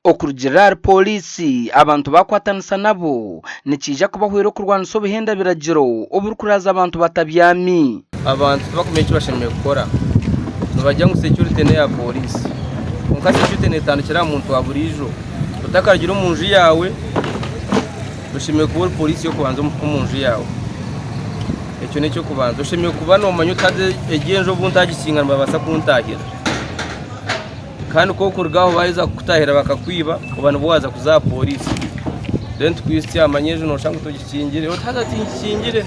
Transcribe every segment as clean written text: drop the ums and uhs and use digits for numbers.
Okurugiirira ahari Pooriisi, abantu baakwatanisa nabo nikiija kubahwera okurwanisa obuhenda biragiro oburikuraaza abantu batabyami. Abantu tibakumanya eki bashemereire kukora. Nibagira ngu security neya poriisi kwonka security netandikira aha muntu wa buriijo. Otakarugire omu nju yaawe, oshemereire kuba ori poriisi y'okubanza omu nju yaawe. Ekyo n'eky'okubanza. Oshemereire kuba noomanya oti haza egi enju obu ntagikinga nibabaasa kuntahirira. Kandi ku orikuruga aho baaheza kukutahirira bakakwiba, oba nibwo waaza kuza aha poriisi. Then tukwitsya manya enju nooshanga ngu togikingire, oti haza tingikingire.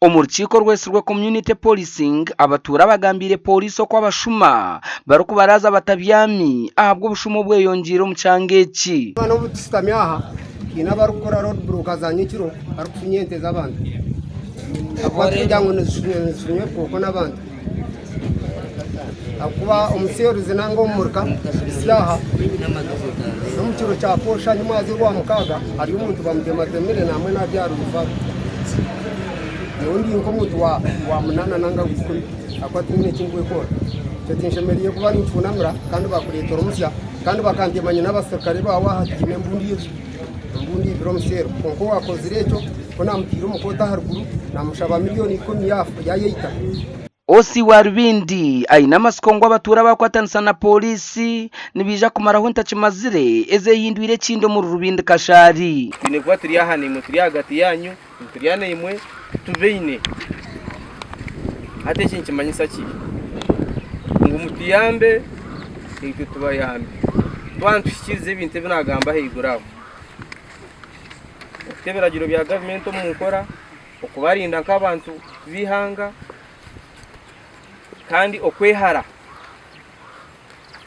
Omu rukiiko orwetsirwe Community Policing, abatuura bagambiire pooriisi oku abashuma barikubaraaza batabyami ahabw'obushuma obweyongyeire omu kyanga eki. N'obu tushutami aha, haine abarikukora road block za nyekiro barikufunya ente z'abantu ahakuba tikugira ngu nizishunywa ebikooko n'abantu ahakuba omuseeruzi nanga omumurika hitsya aha n'omu kiro kya posha nyimwazyo orwamukaaga hariyo omuntu bamutematemire nambwenu ari aha rwifaro nyowe ndi nk'omuntu wa munaana nanga w'ikumi ahakuba tinyine eki ndikwekora ekyo tinshemereire kuba ninkyunamira kandi bakureetera omusya kandi bakantema nyine abaserukare baawe aha tihaine embundu embundu eibire omuseero kwonka owaakozire ekyo ku naamutaire omu kooti aharuguru naamushaba miriyoni ikumi yaayeita. OC wa Rubindi aine amatsiko ngu abatuura baakwatanisa na pooriisi nibaija kumaraho entakimazire ezehindwire ekindi omuri Rubindi Kashaari. Twine kuba turi aha naimwe, turi ahagati yaanyu, niturya naimwe, tubaine. Hati eki nikimanyisa ki? Ngu mutuyambe, naitwe tubayambe. Twaba nituhikiiriza ebintu ebi naagamba ahaiguru aho, okuta ebiragiro bya gavumenti omu nkora, okubarinda nk'abantu b'eihanga, kandi okwehara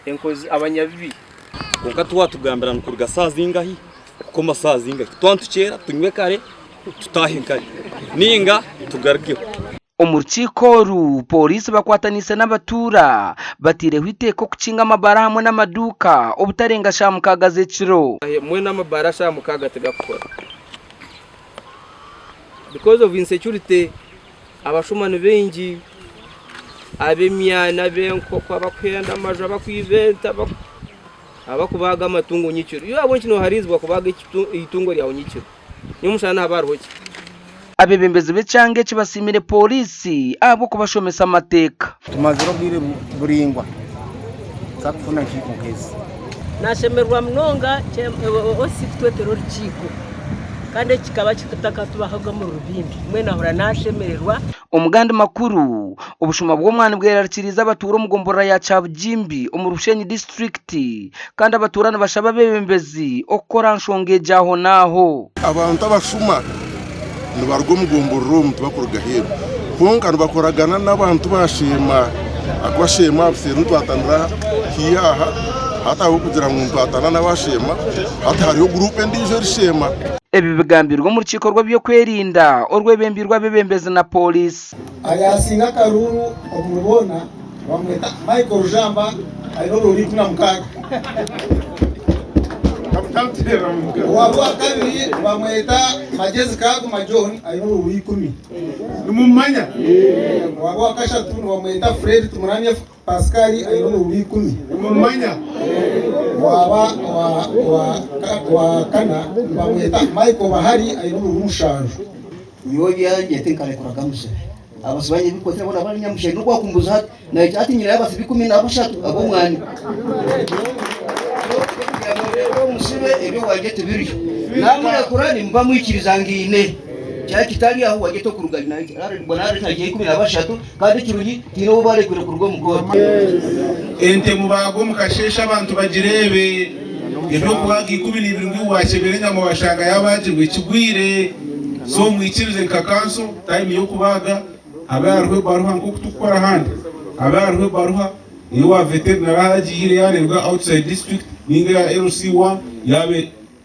enkozi abanyabibi. Kwonka tiwatugambira ngu kuruga saaha zingahi kukoma saaha zingahi. Twaba nitukyera tunywe kare tutaahe kare nainga tugarukeho. Omu rukiiko oru, Pooriisi bakwataniise n'abatuura bataireho eiteeka okukinga amabaara hamwe n'amaduuka obutarenga shaaha mukaaga z'ekiro. Mbwenu amabaara shaaha mukaaga tigakukora because of insecurity. Abashuma ni baingi ab'emyani, ab'enkoko, abakuhenda amaju, abakwiba ente, abakubaaga amatungo nyekiro. Iwe ahabw'enki noohariizibwa kubaaga eitungo ryawe nyekiro? Nyomushana nihaba hariho ki? Abeebembezi b'ekyanga eki basiimire pooriisi ahabw'okubashomesa amateeka. Tumazire obwire buraingwa tutarikufuna nkiiko nk'ezi. Nashemererwa munonga OC kutwetera orukiiko kandi eki kikaba kitakatubahoga omuri Rubimbi mbwenu nahurira nashemererwa. Omu gandi makuru, obushuma bw'omwani bwerarikiriize abatuura omu gomborora ya Kyabugimbi omuri Bushenyi disiturikiti kandi abatuura nibashaba abeebembezi okukora aha nshonga egi aho n'aho. Abantu abashuma nibaruga omu gomborora omu tibakuruga aheeru kwonka nibakoragana n'abantu ba Sheema ahakuba Sheema buseeri nitwatanira haihi aha hati ahabw'okugira ngu nitwatana n'aba Sheema hati hariho guruupu endiijo eri Sheema. Ebi bigambirwe omu rukiiko rw'eby'okwerinda orwebembeirwe abeebembezi na pooriisi. Aryasinga akaruuru omuri boona bamweta Michael Rujamba aine oburuuru 16. Owaaba owakabiri bamweta Magyezi Kaguma John aine oburuuru ikumi. Nimumumanya? Owaaba owakashatu nibamweta Fred Tumuramye Pascal aine oburuuru ikumi. Nimumumanya? Owaaba owakana nibamweta Michael Bahari aine oburuuru mushanju. Nyowe ebyangye tinkarekuraga muzibe. Abasibe bangye ebikwatire boona bari nyamushana nobu wakumbuza hati nahikya hati nyineyo abasibe 13 ab'omwani. Reero omusibe eby'owangye tibiriyo. Namurekura nimuba mwikiriza ngiine. Kyaba kitari aho wangye tokurugayo nahikya 13 kandi ekirungi tihaine ou barekwire kuruga omu kooti. Ente mubaagwe omu kasheeshe abantu bagireebe. Eby'okubaaga 12 ngu iwe wakyebera enyama washanga yabaagirwe kigwire. So mwikirize nka kanso time y'okubaaga habe hariho ebaruha nk'oku tukukora ahandi habe hariho ebaruha ey'owa veterinary ahu agiihire yaaba neeruga outside district ninga eya LC1 yaaba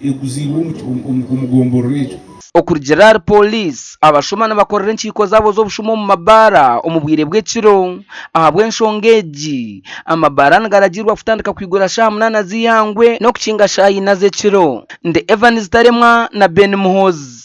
eguziibwe omu gomborora egyo. Okurugiirira ahari Pooriisi, abashuma nibakorera enkiiko zaabo z'obushuma omu mabaara omu bwire bw'ekiro. Ahabw'enshonga egi, amabaara nigaragiirwa kutandika kwigura shaaha munaana z'eihangwe n'okukinga shaaha ina z'ekiro. Ndi Evans Taremwa na Ben Muhoozi.